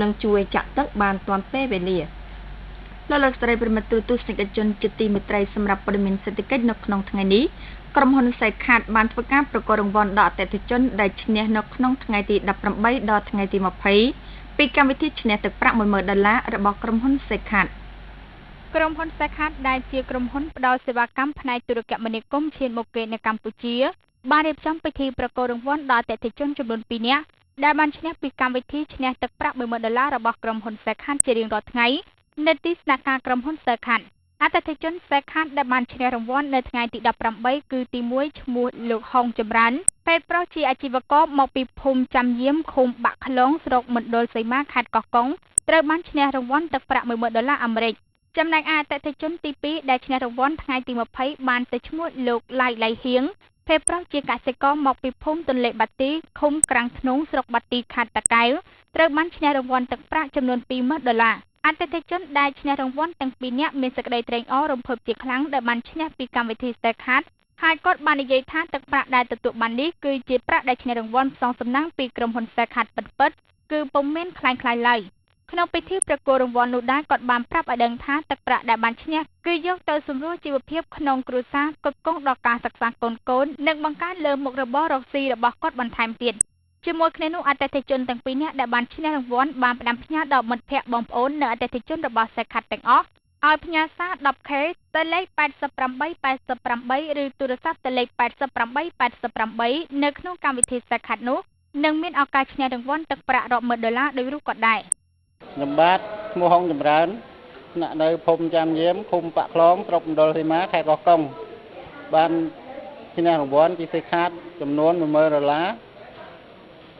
និងជួយចាក់ទឹកបានទាន់ពេលវេលា។ លោកលោកស្រីប្រិមត្តទូទស្សនិកជនជាទីមេត្រី សម្រាប់ព័ត៌មានសេដ្ឋកិច្ចនៅក្នុងថ្ងៃនេះ ក្រុមហ៊ុនសៃខាតបានធ្វើការប្រគល់រង្វាន់ដល់អតិថិជនដែលឈ្នះនៅក្នុងថ្ងៃទី18ដល់ថ្ងៃទី20 ពីកម្មវិធីឈ្នះទឹកប្រាក់10000ដុល្លាររបស់ក្រុមហ៊ុនសេខាត។ ក្រុមហ៊ុនសេខាត ដែលជាក្រុមហ៊ុនផ្ដល់សេវាកម្មផ្នែកទូរគមនាគមន៍ឈានមុខគេនៅកម្ពុជា បានរៀបចំពិធីប្រគល់រង្វាន់ដល់អតិថិជនចំនួន2នាក់ ដែលបានឈ្នះពីកម្មវិធីឈ្នះទឹកប្រាក់10000ដុល្លាររបស់ក្រុមហ៊ុនសេខាតជារៀងរាល់ថ្ងៃ នៅទីស្នាក់ការក្រុមហ៊ុនសេខាត។ អតិថិជនសេខាតដែលបានឈ្នះរង្វាន់នៅថ្ងៃទី18 គឺទី1 ឈ្មោះលោកហុងចម្រើន ពេទ្យប្រុស ជាអាជីវករមកពីភូមិចាំយាម ឃុំបាក់ខ្លង ស្រុកមណ្ឌលសីមា ខេត្តកោះកុង ត្រូវបានឈ្នះរង្វាន់ទឹកប្រាក់10000ដុល្លារអាមេរិក។ ចំណែកឯអតិថិជនទី2 ដែលឈ្នះរង្វាន់ថ្ងៃទី20 បានទៅឈ្មោះលោកឡៃឡៃហៀង ភេទប្រុស ជាកសិករមកពីភូមិទន្លេបាទី ឃុំក្រាំងធ្នង់ ស្រុកបាទី ខេត្តតាកែវ ត្រូវបានឈ្នះរង្វាន់ទឹកប្រាក់ចំនួន20000ដុល្លារ។ អតិថិជនដែលឈ្នះរង្វាន់ទាំងពីរនាក់មានសេចក្តីត្រេកអររំភើបជាខ្លាំង ដែលបានឈ្នះពីកម្មវិធី Cellcard ហើយគាត់បាននិយាយថា ទឹកប្រាក់ដែលទទួលបាននេះគឺជាប្រាក់ដែលឈ្នះរង្វាន់ផ្សងសំណាងពីក្រុមហ៊ុន Cellcard ពិតៗ គឺពុំមានក្លែងក្លាយឡើយ។ ក្នុងពិធីប្រគល់រង្វាន់នោះដែរ គាត់បានប្រាប់ឲ្យដឹងថា ទឹកប្រាក់ដែលបានឈ្នះគឺយកទៅសម្រួលជីវភាពក្នុងគ្រួសារ ផ្គត់ផ្គង់ដល់ការសិក្សាកូនៗ និងបង្កើនលើមុខរបររកស៊ីរបស់គាត់បន្ថែមទៀត។ ជាមួយគ្នានោះ អតិថិជនទាំងពីរនាក់ដែលបានឈ្នះរង្វាន់បានផ្ដាំផ្ញើដល់មិត្តភ័ក្តិបងប្អូននិងអតិថិជនរបស់ Cellcard ទាំងអស់ ឲ្យផ្ញើសារ 10K ទៅលេខ88 88 ឬទូរស័ព្ទទៅលេខ88 88 នៅក្នុងកម្មវិធី Cellcard នោះ នឹងមានឱកាសឈ្នះរង្វាន់ទឹកប្រាក់រាប់ម៉ឺនដុល្លារដោយរូបគាត់ដែរ។ ខ្ញុំបាទឈ្មោះហុងចម្រើន ស្នាក់នៅភូមិចាំយាម ឃុំបាក់ខ្លង ស្រុកមណ្ឌលសីមា ខេត្តកោះកុង បានឈ្នះរង្វាន់ពីសេខាតចំនួន10000ដុល្លារ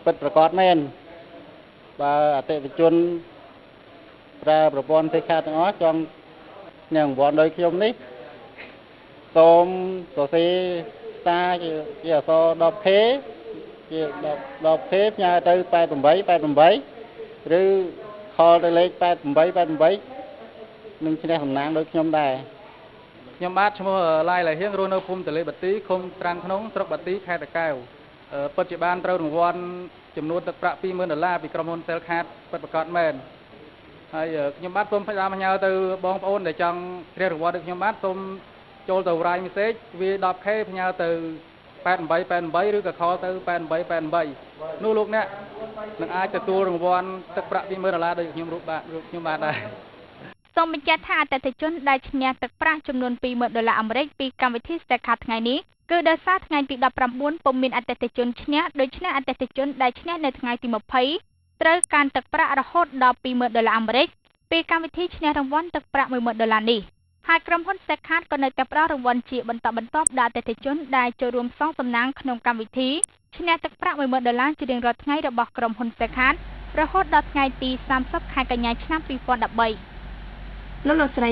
ពិតប្រាកដមែន។ បើអតិថិជនប្រើប្រព័ន្ធសេខាតទាំងអស់ចង់ឈ្នះរង្វាន់ដោយខ្ញុំនេះ សូមសរសេរសារជាអក្សរ 10K ជា 10K ផ្ញើទៅ88 88 ឬខលទៅលេខ88 88 នឹងឈ្នះសំណាងដូចខ្ញុំដែរ។ ខ្ញុំបាទឈ្មោះឡាយឡៃហៀង រស់នៅភូមិទលេបាទី ឃុំត្រាំងក្នុង ស្រុកបាទី ខេត្តតាកែវ ពិតជាបានត្រូវរង្វាន់ចំនួនទឹកប្រាក់20000ដុល្លារពីក្រុមហ៊ុន Cellcard ពិតប្រាកដមែន។ ហើយខ្ញុំបាទសូមផ្ដាំផ្ញើទៅបងប្អូនដែលចង់ជ្រះរង្វាន់ដូចខ្ញុំបាទ សូមចូលទៅ write message វា 10K ផ្ញើទៅ88 88 ឬក៏ call ទៅ88 88 នោះលោកអ្នកនឹងអាចទទួលរង្វាន់ទឹកប្រាក់20000ដុល្លារដូចខ្ញុំរូបបាទរូបខ្ញុំបាទដែរ។ សូមបញ្ជាក់ថា អតិថិជនដែលឈ្នះទឹកប្រាក់ចំនួន20000ដុល្លារអាមេរិកពីកម្មវិធី Cellcard ថ្ងៃនេះ គឺដោយសារថ្ងៃទី19ពុំមានអតិថិជនឈ្នះ ដូច្នេះអតិថិជនដែលឈ្នះនៅថ្ងៃទី20 ត្រូវកាន់ទឹកប្រាក់រហូតដល់20000ដុល្លារអាមេរិកពីកម្មវិធីឈ្នះរង្វាន់ទឹកប្រាក់10000ដុល្លារនេះ។ ហើយក្រុមហ៊ុន Cellcard ក៏នៅតែផ្ដល់រង្វាន់ជាបន្តបន្ទាប់ដល់អតិថិជនដែលចូលរួមសងសំណាងក្នុងកម្មវិធីឈ្នះទឹកប្រាក់10000ដុល្លារជារៀងរាល់ថ្ងៃរបស់ក្រុមហ៊ុន Cellcard រហូតដល់ថ្ងៃទី30ខែកញ្ញាឆ្នាំ2013។ លោកលោកស្រី